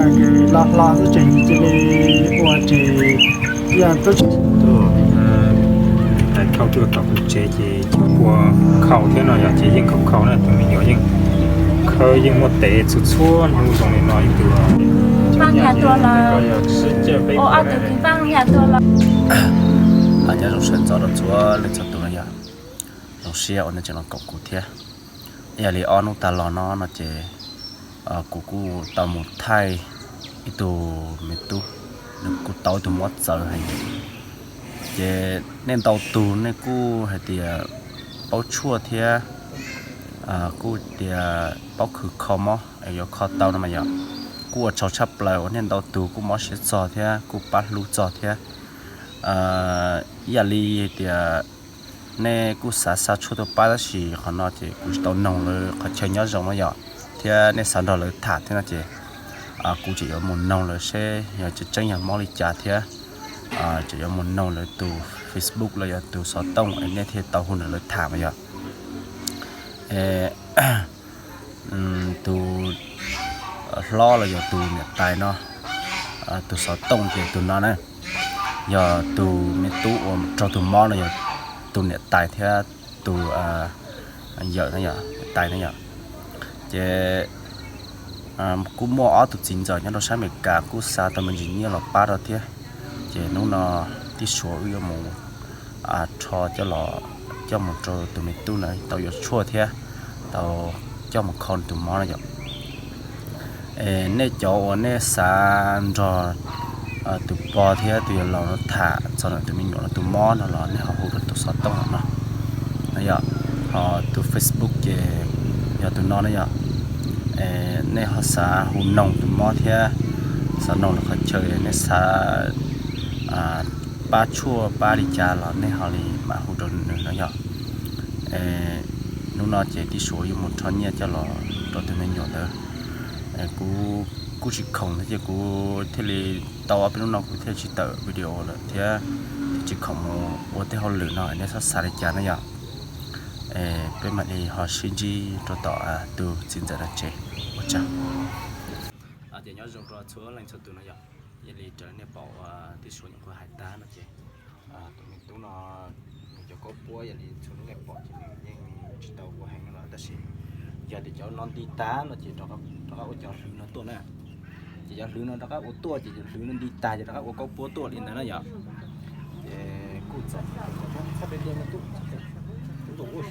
Los hlo xwb ces cia li ua ces ib yam tub tsis tais thauj tuaj tom kuv tsev ces cov ua khaus thiab no yog ces yeej khaus khaus na, tus me nyuam yeej khawb yeej muaj tes txhua txhua hnub zoo li no ib tug. Nyob zoo sawv ntxov rau txhua leej txhua tus no yog zoo siab uas nej tseem los koom kuv thiab. Ib yam li ob hnub tas los no no ces kuv kuj tau mus thaij ib tug me tub, nws kuj tau ib tug mob txawv heev. Ces nej ntau tus nej kuj hais tias paub tshuaj thiab kuj tias paub khwv kho mob es yuav kho tau no mas yog kuj ua tsaug tshaj plaws uas nej ntau tus kuj mob siab txog thiab kuj pab hlub txog thiab. Ib yam li hais tias nej kuj xav xa tshuaj tuaj pab tab sis qhov no ces kuv tsis tau noog lawv qhov chaw nyob zoo no yom, thiab nej xav nrog lawv tham thiab no ces kuv tseem yuav mus noog lawv seb yog tseeb tseeb yog mob li cas thiab tseem yuav mus noog lawv tus Facebook los yog tus xov tooj es nej thiaj tau hu nrog lawv tham mas yog tus hlob los yog tus niam tais no, tus xov tooj ces tus no na, yog tus me tub uas raug tus mob no yog tus niam tais thiab tus yawm no yom, niam tais no yom. Ces kuj muaj ob tug txiv ntxawm nyob rau sab Amelikas kuj xa tau me ntsis nyiaj los pab rau thiab. Ces hnub no tib suav wb yuav mus rho coj los coj mus rau tus me tub na tau yuav tshuaj thiab tau coj mus kho tus mob no yom. Nej cov uas nej xav nrog tus pog thiab tus yawg laus no tham txog ntawm tus me nyuam no tus mob no los nej ho hu rau tus xov tooj no no yom. Ho tus Facebook ces yog tus no no yom. Nej ho xav hu noog tus mob thiab xav noog lawv qhov chaw, nej xav pab tshuaj pab li cas los nej ho li mam hu rau nws no yom. Hnub no ces tib suav yuav mus rho nyiaj coj los rau tus me nyuam ntawd. Kuv kuj tsis khoom thiab ces kuv thiaj li tau ob peb hnub no kuv thiaj tsis tawm video lawm thiab tsis khoom mus ua tej hauj lwm no nej txhob xav li cas na yom. Peb mam li ho sib ntsib rau tom tus txiv ntxawm no tsev. Ua tsaug. Ces nyob zoo rau txhua leej txhua tus no yom. Yog li raws li nej pom tib suav nyuam qhuav hais tag no ces tus me tub no nws cov kaub puab yog li txhua hnub nej pom ces nws yeej tsis tau ua heev no los tab sis yog tias cov no nti tag no ces rov qab ua cov hlwv no tuaj na. Ces cov hlwv no rov qab ua tuaj ces cov hlwv no nti tag ces rov qab ua kaub puab tuaj li ntawd na yom. Ces kuj txom nyem kawg nkaus,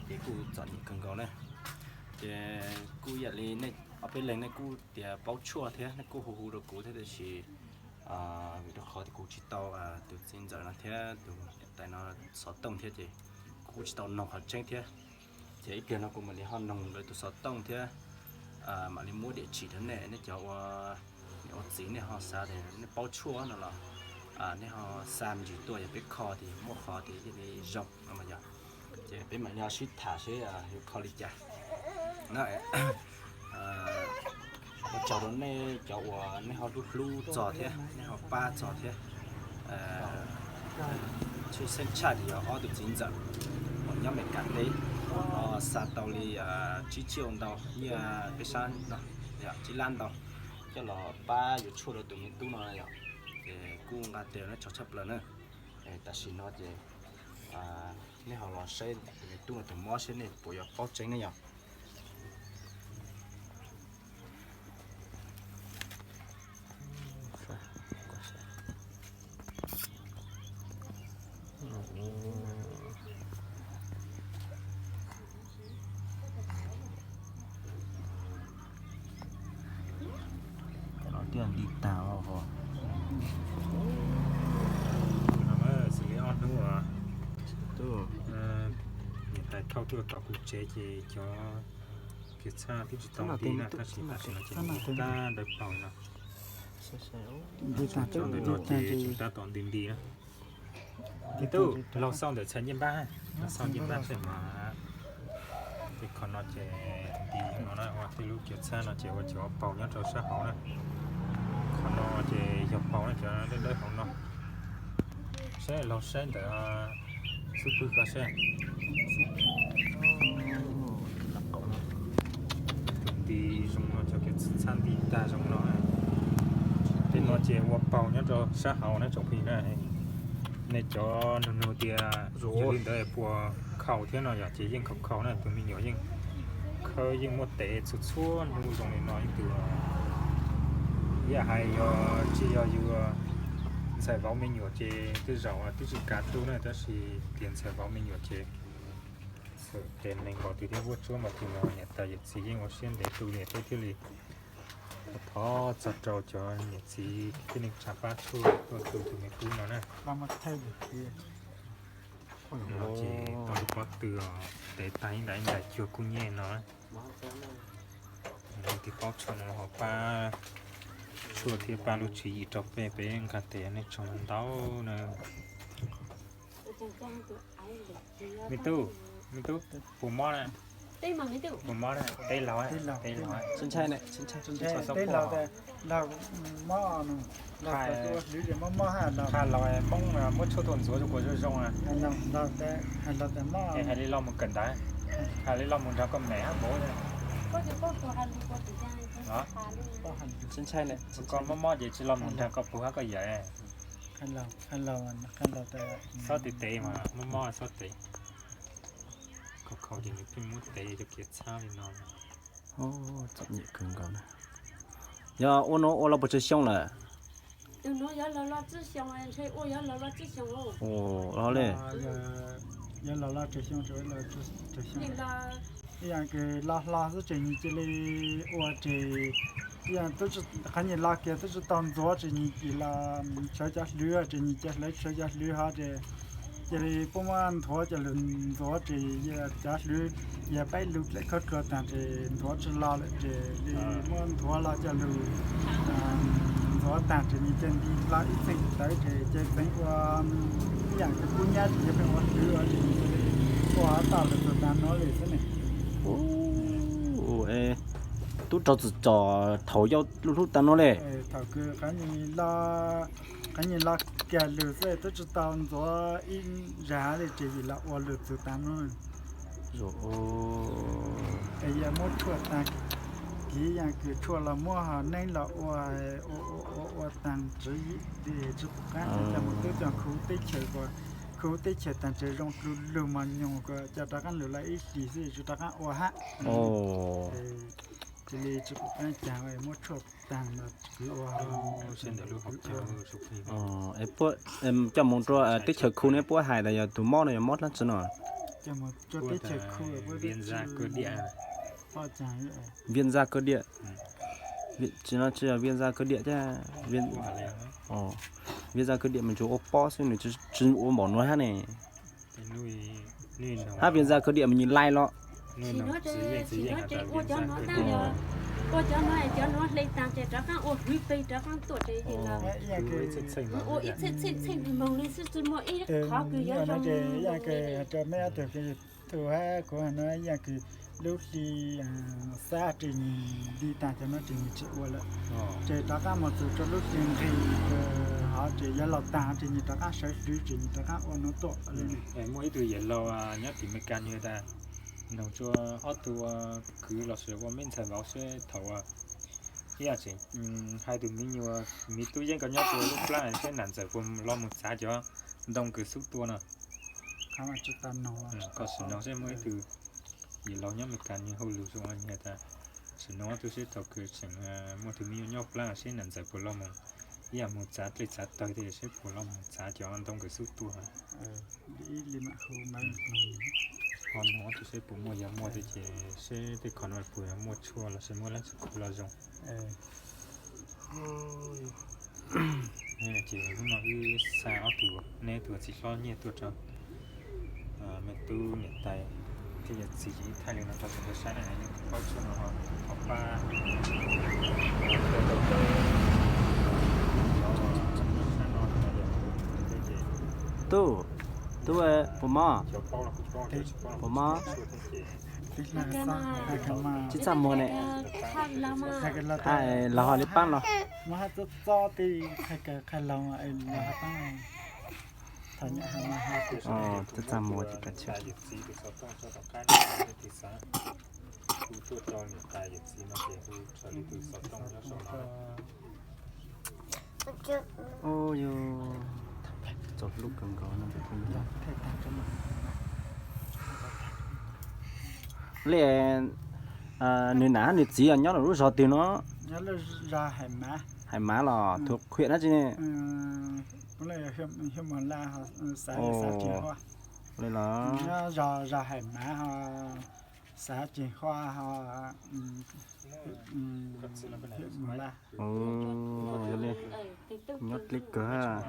ces kuj txom nyem kawg nkaus na. Ces kuj yam li nej ob peb leeg nej kuj tias paub tshuaj thiab nej kuj hu hu rau kuv thiab tiam sis vim rau qhov kuv tsis tau tus txiv ntxawm no thiab tus niam tais no xov tooj thiab ces kuv kuj tsis tau noog qhov tseeb thiab. Ces ib pliag no kuv mam li ho noog lawv tus xov tooj thiab mam li muab diam tsim rau nej, nej cov ua niam ua txiv nej ho xav tias nej paub tshuaj no los nej ho xa me ntsis tuaj yog peb kho tias muaj qhov tias yeej li zoo no mas yog. Ces peb mam li ho sib tham seb yuav kho li cas. Ua tsaug rau nej cov uas nej ho hlub hlub txog thiab nej ho pab txog thiab. Tshwj xeeb tshaj ces yog ob tug txiv ntxawm uas nyob Amelikas teb, ho xa tau li tsib tsib ntau nyiaj peb sab no, tsib lab ntau, coj los pab yuav tshuaj rau tus me tub no yom. Ces kuj nqa tes nej tsaug tshaj plaws na. Tam sim no ces nej ho los saib tus me tub no tus mob seb nej puas yuav paub tseeb ne yom. Cov no thiaj nti tag os. Xws li ob hnub niam tais thauj tuaj tom kuv tsev ces cov kiav txhab twb tsis tau nti na, tab sis tam sim no ces nti tag ntawd paug no. Cov ntawm no ces tseem tab tom nti nti na. Tub, laug xauj ntawm txhais ncej npab, laug xauj ncej npab seb mas. Ces qhov no ces nti no na, ua tej lub kiav txhab no ces ua cov paug nyob rau sab hauv na. Qhov no ces yog paug na, cov dawb dawb hauv no. Saib laug saib ntawm xub pwg ko seb. Tus ti zoo no, cov kev txhab nti tag zoo no. Tej no ces ua paug nyob rau sab hauv na tsoom phooj ywg na. Nej cov nug nug tias yog li ntawd puas khaus thiab no, yog ces yeej khaus khaus na, tus me nyuam yeej khawb yeej muaj tev txhua txhua hnub zoo li no ib tug. Ib yam hais yog tsis yog yus ntxhais vauv me nyuam ces tej zaum twb tsis kav tu na, tab sis tias ntxhais vauv me nyuam ces txawm tias neeg npaum twg thiab vuab tsuab npaum twg los niam tais yawm txiv yeej ua siab ntev tu li thiab thiaj li thov txog rau cov niam txiv thiab neej tsa pab tshuaj tuaj tu tus me tub no na. No ces tau lub pob tw os, tev tag ib ntais ib ntais cuag kub nyej no. Leej twg paub tshuaj no ho pab tshuaj thiab pab lub tswv yim rau peb, peb nqa tes nej tsaug ntau na. Me tub, me tub, puas mob na? Puas mob na? Teb laug, teb laug. Ntshai, ntshai, ntshai. Qha laus Hmoob muab tshuaj tuaj ntxuav rau kuv zoo zoo. Es hais li los mus kawm ntawv, hais li los mus nrog koj mem hab npaum. Koj mob mob ces tsis los mus nrog koj puag hab koj yawm. Xob tes tes mas mob mob xob tes. Khaus khaus ces nws pheej muab tev cov kev txhab li no. Txom nyem kawg nkaus na. Yog ua no ua los puas tsawg xyoo lawm? Ua los li. Yog los los tsawg xyoo, ib yam kws los hlo xwb ces nws cia li ua ces, ib yam qhov nyuag los kiag twb tsis tau ntxuav ces nws cia li sawv cov hlwv ces nws cia li sawv cov hlwv hov ces cia li puab muab nthuav cov lug ntxuav ces cov hlwv yog peb lug dlej khab khuav taag ces ntxuav tsis los lawm ces li muab nthuav los cov lug ntxuav taag ces nws cia li nti hlo ib txheej tawv ces cia li txeev ua ib yam kws kub nyab ces yog pheej ua hlwv ua ces nws cia li ua tau lug txug taag nuav li xwb ne. Tub rog txwm txom thaum yau lub hlub taag nuav le. Thaum kws qhov nyuag los, qhov nyuag los kiag lug xwb twb tsis tau ntxuav ib zag li ces yim los ua lug txug taag nuav. Es yog muab tshuaj taag kiv yam kws tshuaj los muab ho neeb los ua, ua taag tswv yim li tsis pum qaab, coj mus tub coj khuv teb chaws, khuv teb chaws taag tsev zoo dlug lug mos nyoos, coj rov qaab lug lawm ib hlis xwb tsis rov qaab ua hab. Cia li tsis pum qaab caag muab tshuaj taag los kwv ua. Coj mus rua teb chaws khu ne puab hais tas yog tug mob no yog mob dlaab tsi no? Viêm da cơ địa. Tsis no tsis yog viêm da cơ địa thiab. Viêm da cơ địa mas tsuas ua pob xwb, nws tsis ua npaum nuav hab ne. Hab viêm da cơ địa mas nws lais los. Ua cov no, cov no hle taag ces rov qaab ua hwv peg rov qaab tuaj ces ua ib txheej txheej moog li xwb tsis muaj ib qhov kws yuav zoo. Tug hab kuv hais no ib yam kws lub hli xab ces nws nti taag cov no ces nws tsis ua lawm, ces rov qaab moog txug rua lub hli nqig hov ces yuav laug taag ces nws rov qaab sawv hlwv ces nws rov qaab ua nuav tuaj. Muaj ib tug yawg laug nyob tim Amelikas nws tas, noog rua ob tug kwv lossis ua me ntxhais vauv seb thaum ua ib yam tseem hais tus me nyuam, me tub yeeb ko nyob rua lub plab seb nam ntxawm puas los mus txav cov ntoo kws xub tua no. Koj sim noog seb muaj ib tug yawg laug nyob Amelikas nws hu lug zoo nws tas, sim noog ob tug seb thaum kws tseem muaj tus me nyuam nyob plab seb nam ntxawm puas los mus ib yam mus txav dlej txav tawg thiab seb puas los mus txav cov ntoo kws xub tua. Ho noog ob tug seb puas muaj, yog muaj thiab ces seb tej qhov no puas yog muaj tshuaj lossis muaj dlaab tsi khu los zoo. Ces hnub no wb xa ob tug, neb tug txiv hlob Nyiaj tuaj rau me tub niam tais thiab yawm txiv ib thaij li no rau txhua tug saib na, nej paub tshuaj no ho thov pab rau peb cov sab no. Tub, tub, puas mob? Puas mob? Tsis txaj muag ne. Los ho li paab los. Tsis txaj muag ces kav tsij. Hu tuaj rau niam tais yawm txiv no ces hu raws li tus xov tooj nyob saum no. Ub, yus txaus hlub kawg nkaus no. Li, nws nam nws txiv nyob lub zos twg no? Hais Mav los thuv qhuam dab tsi ne? Li los, yog li, nyob deb kawg.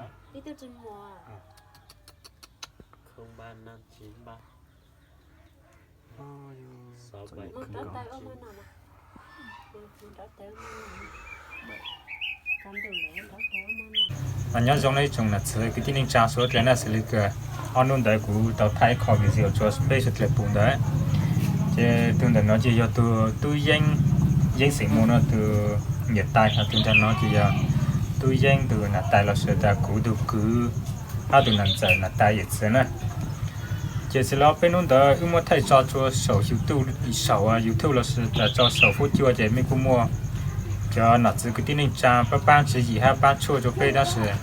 Nyob zoo nej tsoom nam txiv kwv tij neej tsa suav dlawg na, xws li kawg ob hnub ntawd kuv tau thaij ib qho video rua peb suav dlawg pum ntawd. Ces tus ntawm no ces yog tus tub Yeeb, Yeeb xeem Muas no tus niam tais, ho tus nraag no ces yog tub Yeeb tus nam tais los sis tas kuv tus kwv, hab tus nam ntxawm nam tais yawm txiv na. Ces xws li peb hnub ntawd wb muab thaij tso rua saum YouTube, saum YouTube los sis tas tso saum fuab cua ces mej kuj muaj cov nam txiv kwv tij neej tsa pab paab tswv yim hab paab tshuaj rua peb tab sis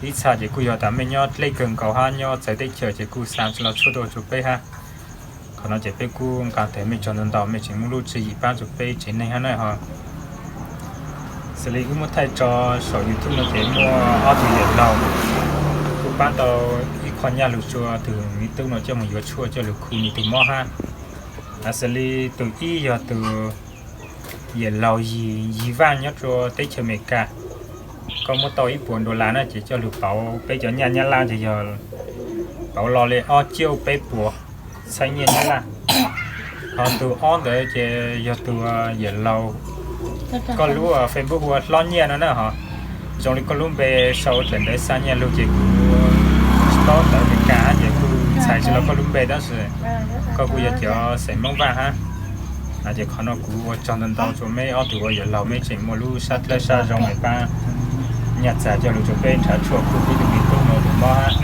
ib txha ces kuj yog tas mej nyob deb kawg nkaus hab nyob txawv teb chaws ces kuj xa tsi los tshuaj tuaj rua peb hab. Qhov no ces peb kuj nqaa teg mej tsaug ntau ntau, mej tseem muaj lub tswv yim paab rua peb tsev neeg hab na ho. Xws li wb muab thaij tso saum YouTube no ces muaj ob tug yawm laug kuj paab tau ib qho nyaj lug rua tus me tub no coj moog yuav tshuaj coj lug khu nwg tug mob hab. Xws li tus ib yog tus yawm laug Yig, Yig Vaaj nyob rua teb chaws Amelikas, koj muab tau ib puas dollar na ces coj lug pauv peb cov nyaj Nyab Laj ces yog pauv lo li ob ciaj peb puas txheeb nyiaj Nyab Laj. Ho tus ob ntawd ces yog tus yawm laug koj lub Facebook hu ua Hlob Nyiaj no na ho. Zoo li koj lub npe sau dlaim ntawd xa nyiaj lug ces kuv tsis paub ntawv Amelikas hab ces kuj txhais tsis tau koj lub npe tab sis koj kuj yog cov xeem Moob Vaaj hab. Ces qhov no kuv ua tsaug ntau ntau rua meb ob tug ua yawm laug, meb tseem muaj lub sab dlawb sab zoo es paab nyaj txag coj lug rua peb nrhav tshuaj khu peb tug me tub no tug mob hab.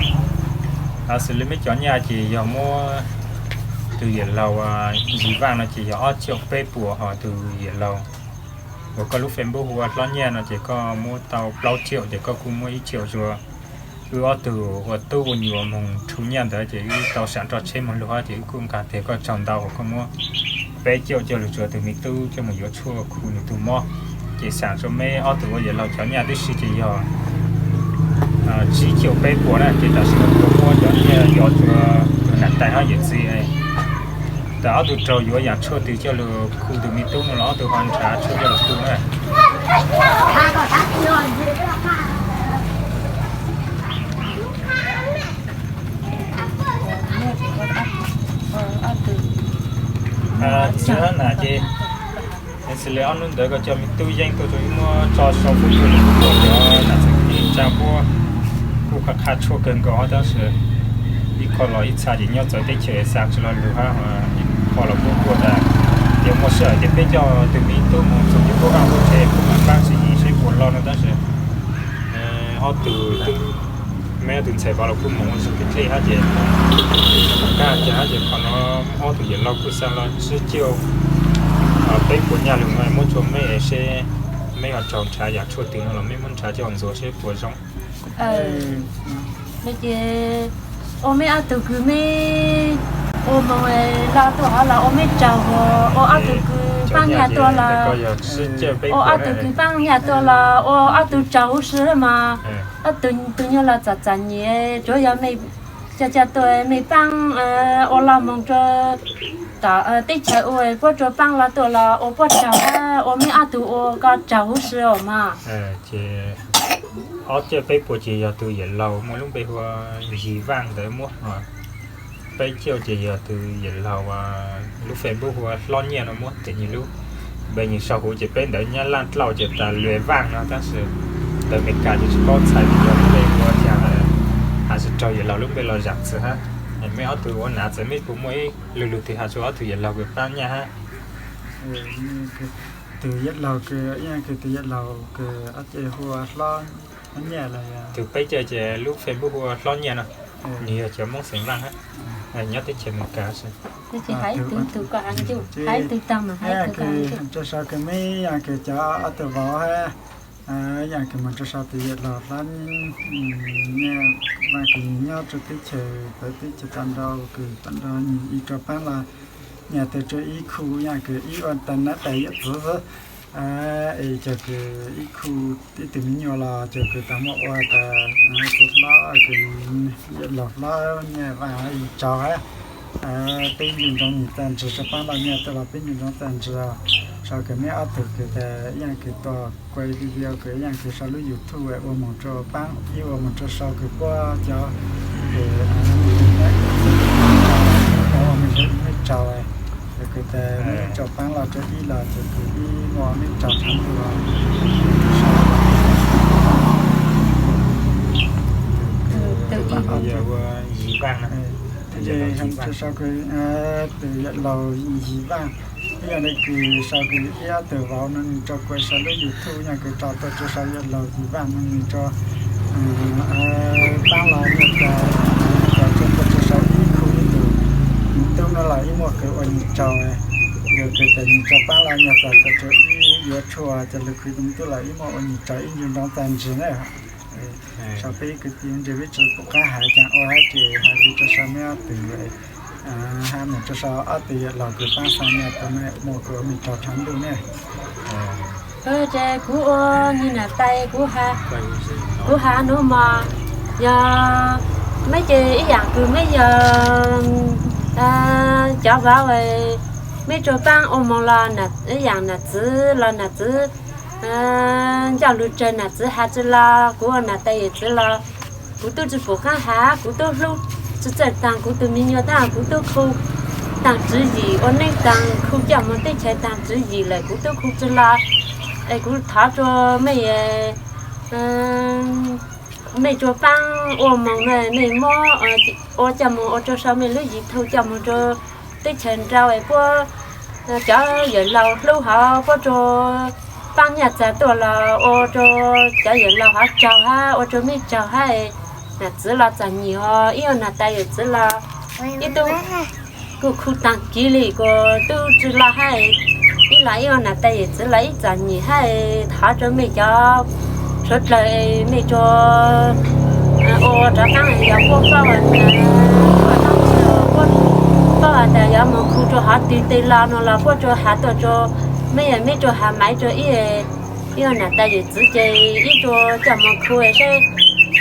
Xws li meb cov nyaj ces yog muab tus yawm laug Yig Vaaj no ces yog ob ciaj peb puas, ho tus yawm laug uas koj lub Facebook hu ua Hlob Nyiaj no ces koj muab tau plaub ciaj ces koj kuj muab ib ciaj rua. Wb ob tug ua tub ua nyuam moog rhu nyaj ntawd ces wb tau sam nroj tsheb moog lug hab ces wb kuj nqaa teg koj tsaug ntau uas koj muab peb ciaj coj lug rua tus me tub coj moog yuav tshuaj khu nwg tug mob. Ces xam rua meb ob tug ua yawm laug cov nyaj tib si ces yog tsib ciaj peb puas na, ces tam sim no kuv muab cov nyaj yuav rua tus nam tais hab yawm txiv tas ob tug raug yuav yaam tshuaj twg coj lug khu tus me tub no los ob tug ho nrhav tshuaj coj lug khu na. Txiv hab nam ces xws li ob hnub ntawd koj coj me tub Yeeb tuaj rua wb muab tso sau pub rua cov nam txiv kwv tij neej tsa puab kuj qha qha tshuaj kawg nkaus hab tab sis ib qho los ib txha ces nyob txawv teb chaws xa tsis lo lug hab, ib qho los puab kuj tas yuav muaj sij hawm ces peb coj tus me tub moog txug puab vaj puab tsev puab paab tswv yim seb puas loj no tab sis ob tug twb, meb ob tug ntxhais vauv los kuj moog ua zug dlej hab ces, kag ces hab ces qhov no ob tug yawm laug kuj xa los tsib ciaj peb puas nyaj lug no muab rua meb seb meb ho raug nrhav yaam tshuaj twg no los meb muab nrhav coj ntxuav seb puas zoo. Ces ua meb ob tug kws meb ua moog loj tuaj hov los ua meb tsaug, ua ob tug kws paab nyaj tuaj los, ua ob tug kws paab nyaj tuaj los ua ob tug tsaug huv si mas. Ob tug tug nyuas los txom txom nyem, tsuav yog mej ca ca tuaj mej paab ua loj moog rua tom teb chaws ua puab rua paab loj tuaj los ua puab tsaug, ua meb ob tug ua koj tsaug huv si os mas. Ces ob ciaj peb puas ces yog tug yawm laug muaj lub npe hu ua Yig Vaaj ntawd muab, peb ciaj ces yog tug yawm laug lub Facebook hu ua Hlob Nyiaj no muab, tes nwg lub npe nwg sau huv ces peb ntawv Nyab Laj dlauj ces tas Lua Vaaj no tab sis ntawv Amelikas ces tsis paub txhais yog lub npe hu ua cas, has tsis raug yawm laug lub npe los zam txim hab. Meb ob tug ua nam txiv meb puas muaj ib lug lug twg has rua ob tug yawm laug kws paab nyaj hab? Tus yawm laug kws, tus yawm laug kws ob ce hu ua Hlob Nyiaj los yog tus peb ciaj ces lub Facebook hu ua Hlob Nyiaj no, nwg yog cov Moob xeem Vaaj hab. Nyob teb chaws Amelikas. Ces hais ib tug, tus koj hais ncuj, hais ib tug tag mas hais ib tug koj ncuj. Rau sau kws meb yog kws cov ob tug vauv hab, yog kws moog rau sau tus yawm laug hlob, nyiaj vaaj kws nyob rua teb chaws, teb chaws tag nrho kws tag nrho nyiaj ib rau paab los nyiaj tau rua ib khu, yog kws ib ua tag nab tais yawm txwv xwb, es cov kws ib khu ib tug me nyuam los cov kws tau muaj ua tas txwv hlob kws yawm laug hlob nyiaj vaaj ib rau hab. Peb nco ntsoov nyiaj txag ntsws rua paab los nyiaj tau los peb nco ntsoov txag ntsws. Sau kws meb ob tug kws tas yog kws tuaj kuaj video kws yog kws sau lub YouTube ua moog rua paab ib ua moog rua sau kws puab cov kws ua mej zeb mej rau, kws tas meb rua paab los rua ib los cov kws ib muaj mej rau tshaj plawg. Rua sau kws tus yawm laug Yis Vaaj, ib yog le kws sau kws ib ob tug vauv no nws rua kuaj sau lub YouTube yog kws rau tuaj rua sau yawm laug Yis Vaaj no nws rua paab los nyiaj txag, rua kuaj rua sau ib khu ib tug me tub no los ib muaj kws ua nyiaj rau, yog kws tas nws rua paab los nyiaj txag tau rua ib yuav tshuaj cov lug khwv tus me tub los ib muaj ua nyiaj rau ib ncu ntsoov txag ntsws na. Sau peb kwv tij ntse peb tsi pum qab has caag ua hab ces has le rua sau meb ob tug, hab moog rua sau ob tug yawm laug kws paab xa nyiaj tau na muaj kws ua mej rau tshaj ntuj ne. Ces kuv ua nyiaj nam tais, kuv has nuav mog, yog meb ces ib yaam kws meb yog cov vauv, meb rua paab ua moog los ib yaam nam txwv los nam txwv ncauj lug tsawg nam txwv has tsi los kuv ua nam tais yawm txwv los kuv tub tsi pum qab has, kuv tub hlub tsi txawj taag kuv tus me nyuam tab kuv tub khu taag tswv yim ua neej taag khu coj moog teb chaws taag tswv yim lawm kuv tub khu tsi los. Es kuv thov rua mej, mej rua paab ua moog na, mej mob ua coj moog ua rua sau mej lub YouTube coj moog rua teb chaws nrau es puab cov yawm laug hlub hov puab rua paab nyiaj txag tuaj los ua rua cov yawm laug hov tsaug hab ua rua mej tsaug hab. Nam txwv los txom nyem os, ib ua nam tais yawm txwv los ib tub kuj khu taag kiv li kuas tub tsi los hab, ib los ib ua nam tais yawm txwv los ib txom nyem hab. Thov rua mej cov suav dlawg mej rua ua rov qaab yog puab paub, paub has tas yog moog khu rua hov twg teg los no los puab rua has tuaj rua mej, mej rua has maiv rua ib, ib ua nam tais yawm txwv ces ib rua coj moog khu saib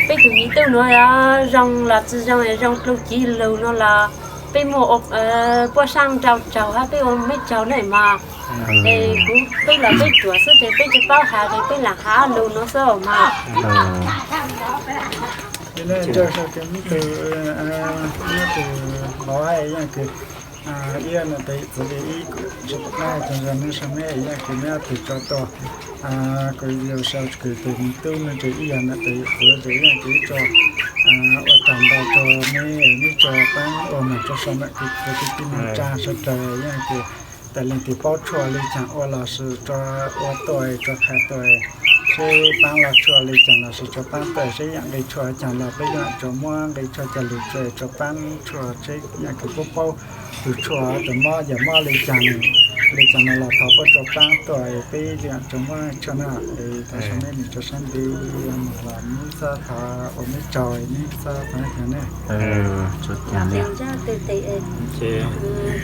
peb tug me tub nuav zoo los tsi zoo, zoo dlua kiv lug no los peb muaj puab saab nrau tsaug hab peb ua mej tsaug ne mog. Es kuv peb los peb ruam xwb ces peb tsi paub has ces peb lam has lug nuav xwb mog. Ib ua nam tais yawm txwv ib tsi pum qab caag zoo mej sau meb yog kws meb ob tug tso tuaj, kuv yog sau kws tus me tub nuav ces ib yog nam tais yawm txwv ces ib yog kws ib tso ua tsaug ntau rua meb, meb tso paab ua moog rua sau nam tais yawm txwv kwv tij neej tsa suav dlawg yog kws tas leej twg paub tshuaj le caag ua los sis tso ua tuaj tso qha tuaj, seb paab los tshuaj le caag los sis tso paab tuaj, seb yam nqe tshuaj caag los peb yog tso muab nqe tshuaj coj lug tsua tso paab tshuaj, seb yam kws puab paub tug tshuaj tug mob yog mob le caag, le caag no los thov puab tso paab tuaj peb le tso muab tshuaj na. Thov sau meb nws tso sab ntev moog los meb txhob thov ua meb tsaug, meb txhob thov ne.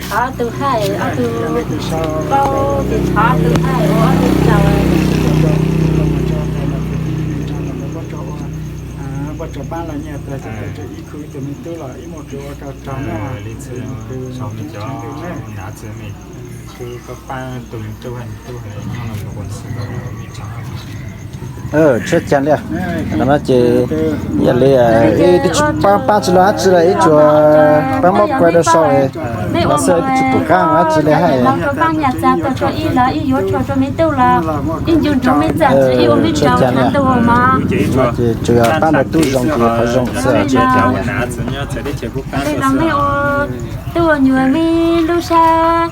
Thov tug hab, ob tug paub ces thov tug hab ua ob tug tsaug. Puab tso paab los nyiaj txag tau rua ib khu ib tug me tub los ib muaj kws ua kws tsaug na. Tshuav caag le, no ces yog le ib tsi paab, paab tsi los dlaab tsi los ib tsuas paab muab kuaj rua sau no xwb, ib tsi pum qab dlaab tsi le hab. Tshuav caag le, no ces tsuas yog paab rua tub zoo ces qhov zoo xwb. Tub ua nyuas meb lub sab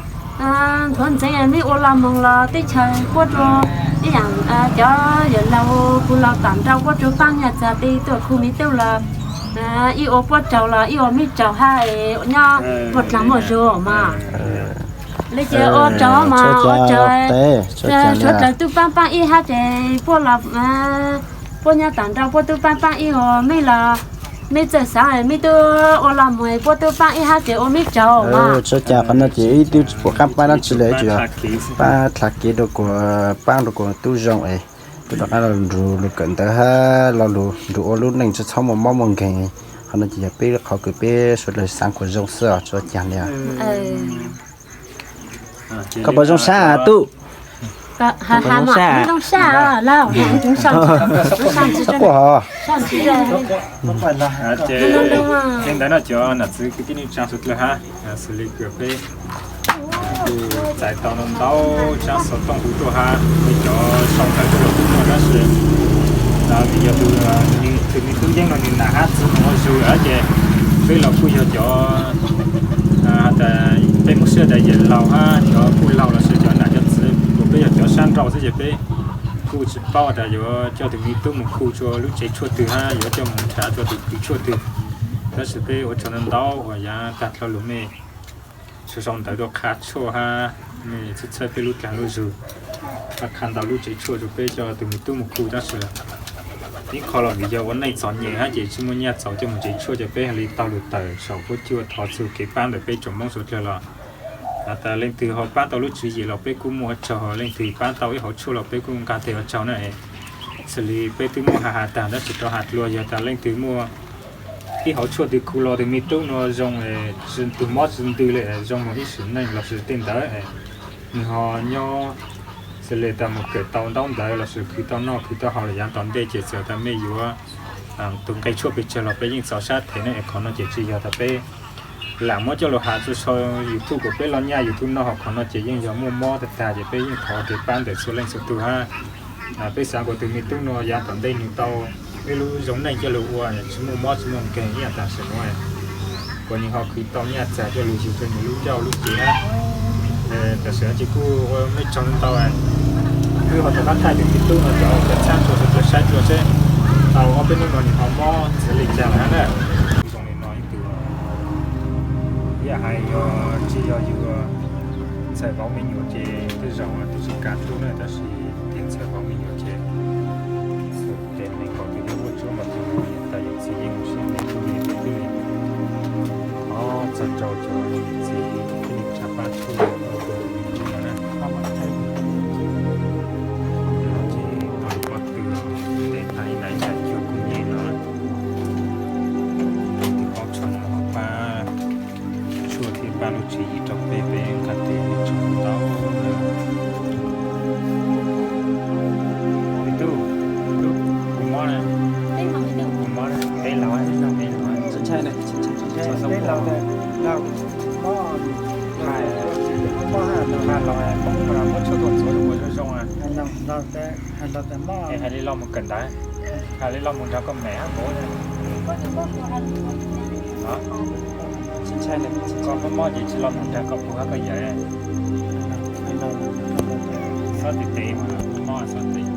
nthuav ntxeev meb ua los moog los teb chaws puab rua ib yaam cov yawm laug puab los tom nrau puab rua paab nyiaj txag tej tuaj khu me tub los Ib ua puab tsaug los ib ua mej tsaug hab, nyob puag dlaag muaj zug mas. Li ces ua tsaug mas ua tsaug, suav dlawg tub paab paab ib hab ces puab los, puab nyob taag nrho puab tub paab paab ib ua mej los, mej txawj xaav mej tub ua los mus puab tub paab ib hab ces ua mej tsaug mas. Tsi cas qhov no ces ib tub tsi pum qaab paab dlaab tsi le, tsuas paab dlha kev rua kuas, paab rua kuas tub zoo es tub rov qaab los nrug lug kawm ntawv hab lo lug nrug ua lub neej tsi txhob muaj mob muaj nkeeg. Qhov no ces yog peb qhov kws peb suav dlawg xaav kuas zoo xwb os, tsi ua cas li. Koj puas zoo sab tub? Quaj hov. Ces li ntawd no cov nam txiv kwv tij neej tsaa suav dlawg hab, xws li kws peb kuj txais tau ntau tsaab xov tooj huv tuaj hab, peb cov sau ntawv tuaj los kuj muaj tab sis vim yog tus, tus me tub yeeb no nws nam hab txiv mus ua zug ces peb los kuj yog cov, has tas peb muaj sij tas yawm laug hab cov kuj laug los sis cov nam cov txiv uas peb yog cov sab nrau xwb ces peb kuj tsi paub tas yuav coj tus me tub mus khu rua lub tsev tshuaj twg hab yuav coj mus nrhav rua tus kws tshuaj twg. Tab sis peb ua tsaug ntau ntau uas yav tag dlhau lug mej sau ntawv tuaj qha tshuaj hab mej txhawb txhawb peb lub dlaag lub zug, qha ntau lub tsev tshuaj rua peb coj tus me tub mus khu tab sis ib qho los vim yog ua neej txom nyem hab ces tsi muaj nyaj txaus coj mus tsev tshuaj ces peb haj li taug lug tawm saum huab cua thov txug kev paab ntawm peb tsoom Moob suav dlawg los has tas leej twg ho paab tau lub tswv yim los peb kuj muaj ua tsaug, leej twg paab tau ib hauv tshuaj los peb kuj nqag teg ua tsaug na. Xws li peb twb muaj has has taag tab sis rov has dlua yog tas leej twg muaj ib hauv tshuaj twg khu los tus me tub no zoo, tug mob tsi ntws le zoo moog ib sim neej los sis tej ntawd nwg ho nyob xws li tas mus kawm tau ntaub ntawv los sis khwv tau noj khwv tau haus los yav tom ntej ces txawm tas mej yuav tug nqe tshuaj pes tsawg los peb yeej txaus sab thev ne. Qhov no ces tsi yog tas peb lam muab coj lug has rua sau YouTube kuas peb loj nyaj YouTube no, ho qhov no ces yeej yog muaj mob tag tag ces peb yeej thov kev paab ntawm txhua leej txhua tug hab. Peb xaav kuas tus me tub no yav tom ntej nwg tau ib lub zoo neej coj lug ua tsi muaj mob tsi muaj nkeeg ib yaam tam sim nuav, kuas nwg ho khwv tau nyaj txag coj lug yug rua nwg lub ncauj lub cev hab. Tam sim no ces kuj ua mej tsaug ntau, wb ho rov qab thaij tus me tub no cov cov txhab rua seb tau ob peb hnub no nwg ho mob txawv li cas lawm hab na. Zoo li no ib tug, ib yaam hais yog tsi yog yug ntxhais vauv me nyuam ces tej zaum twb tsi kav tub na, tab sis tus ntxhais vauv me nyuam ces txawm tes neeg kaum tus yuav muaj tsuab mas tus niam tais yawm txiv yeej mus siab ntev tub li peb twb li ob txog rau cov niam txiv twb li tsa pab tshuaj rau tus me nyuam no na. Ces tau li pab tw ntev tag ib nta ib nta cuag kuj nyem no. Tus paub tshuaj no ho pab tshuaj thiab pab lub tswv yim rau peb, peb nqa tes tsaug ntau. Me tub, kuv mob na, kuv mob na, peb laug, peb laug, peb laug, hais laug poob muab tshuaj tuaj ntxuav rau kuv zoo zoo. Hais li loj mus kawm ntawv, hais li loj mus nrog koj mem hab kuv. Koj mob mob ces tsis los mus nrog koj pug hab koj yawm. Xob tes tes mas mob xob tes.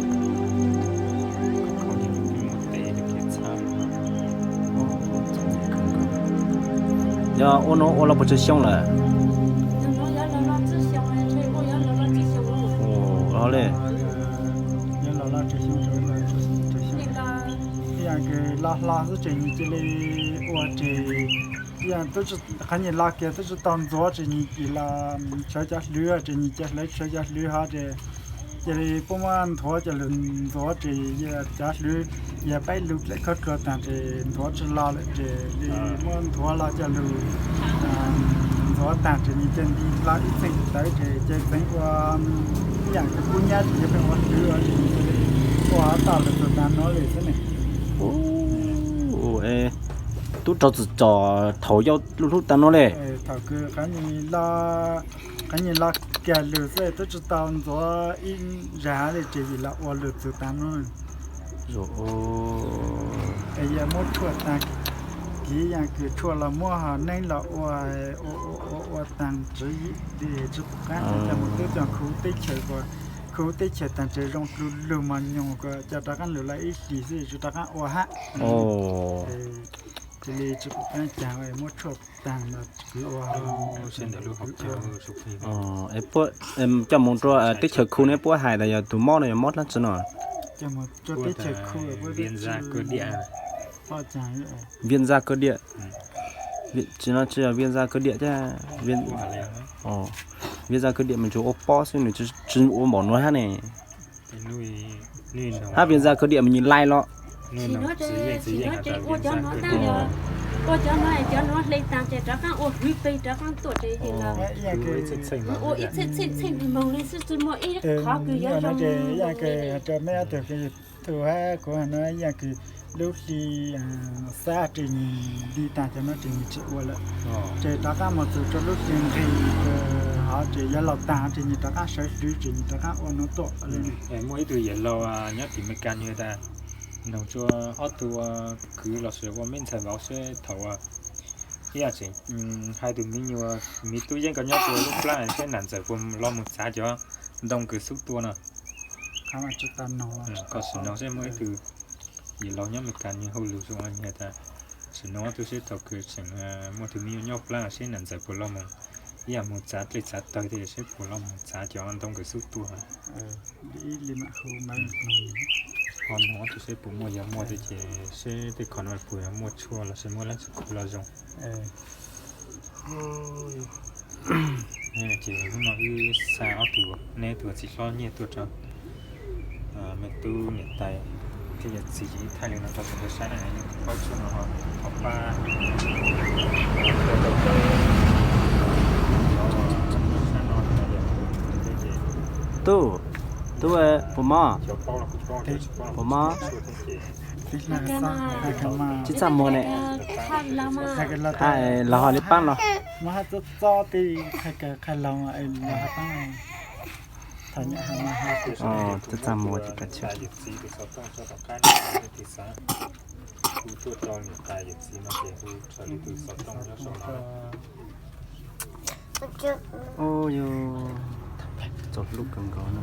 Yog ua no ua los puas tsawg xyoo lawm? Ua li. Ib yaam kws loj hlo xwb ces nws cia li ua ces, ib yaam qhov nyias loj kiag twb tsis tau ntxuav ces nws cia li sawv cov hlwv ces nws cia li sawv cov hlwv hov ces cia li puab muab nthuav coj lug ntxuav ces cov hlwv yog peb lug dlej khaub dluag taag ces ntxuav tsis lug lawm ces li muab nthuav los coj lug ntxuav taag ces nws cia li nti hlo ib txheej tawv ces cia li txeev ua ib yaam kws kub nyab ces yog pheej ua hlwv ua hlwv ua tau lug txug taag nuav li xwb ne. Tub rov txug txog thaum yau lub hlub taag nuav le. Thaum kws qhov nyias loj kiag lug xwb twb tsis tau ntxuav ib zag li ces yim los ua lug txug taag nuav. Es yog muab tshuaj taag, kiv yaam kws tshuaj los muab ho neeb los ua, ua ua taag tswv yim li tsis pum qaab, coj mus tub coj khuv teb chaws, khuv teb chaws taag ces zoo dlug lug mos nyoos, coj rov qaab lug lawm ib hlis xwb tsis rov qaab ua hab. Cia li tsis pom qab cas muab tshuaj tag no kwv ua. Coj mus rau teb chaws Khu ne puab hais tas yog tus mob no yog mob dlaab tsi no? Viêm da cơ địa. Tsis no tsis yog viêm da cơ địa thiab. Viêm da cơ địa mas tsuas ua pob xwb, nws tsis ua npaum no hab ne. Hab viêm da cơ địa mas nws lais los. Ua cov no, cov no hle tas ces rov qaab ua hwv peg rov qaab tuaj ces ua ib txheej txheej moog li xwb tsis muaj ib qhov kws yuav zoo. Tus hab kuv no ib yam kws lub hli xab ces nws li tas cov no ces nws tsis ua lawm. Ces rov qaab moog txug rua lub hli nqis hov ces yuav laug tas ces nws rov qaab sawv hlwv ces nws rov qaab ua no tuaj. Muaj ib tug yawm laug nyob tim Meskas nws tas noog rua ob tug kwv lossis ua meb ntxhais vauv seb thaum ib yam tseem hais tus miv nyuas miv tub yeeb ko nyob rua lub plab seb nam ntxawm puas los mus txav cov ntoo kws xub tua no. Koj sim noog seb muaj ib tug yawm laug nyob Meskas nws hu lug zoo tas sim noog ob tug seb thaum kws tseem muaj tug miv nyuas nyob plab seb nam ntxawm puas los mus ib yam mus txav dlej txav tawg thiab seb puas los mus txav cov ntoo kws xub tua. Ho noog ob tug seb puas muaj, yog muaj thiab ces seb tej qhov no puas yog muaj tshuaj lossis muaj dlaab tsi khuv los zoo. Ces hnub no wb xa ob tug, neb tug txiv hlob Nyiaj tuaj rau me tub niam tais thiab yawm txiv ces ib thaij li no rau txhua tug saib na, yog tus paub tshuaj no ho thov pab ua tau peb cov sab no no yog tub, tub, puas mob? Puas mob? Tsis txaj muag ne. Los ho li paab los. Txaj txaj muag ces kav tsij. Ub, yog txaus hlub kawg nkaus no.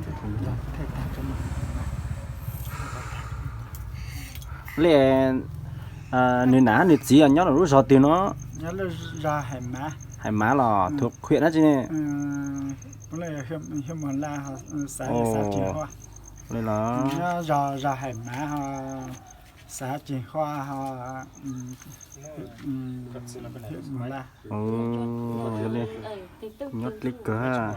Li, nws nam nws txiv nyob lub zog twg no? Hais Mav los tug huyện dlaab tsi ne? Li los. Zog Hais Mav ho, xav Ceg Hua ho, yog li, nyob dleb kawg.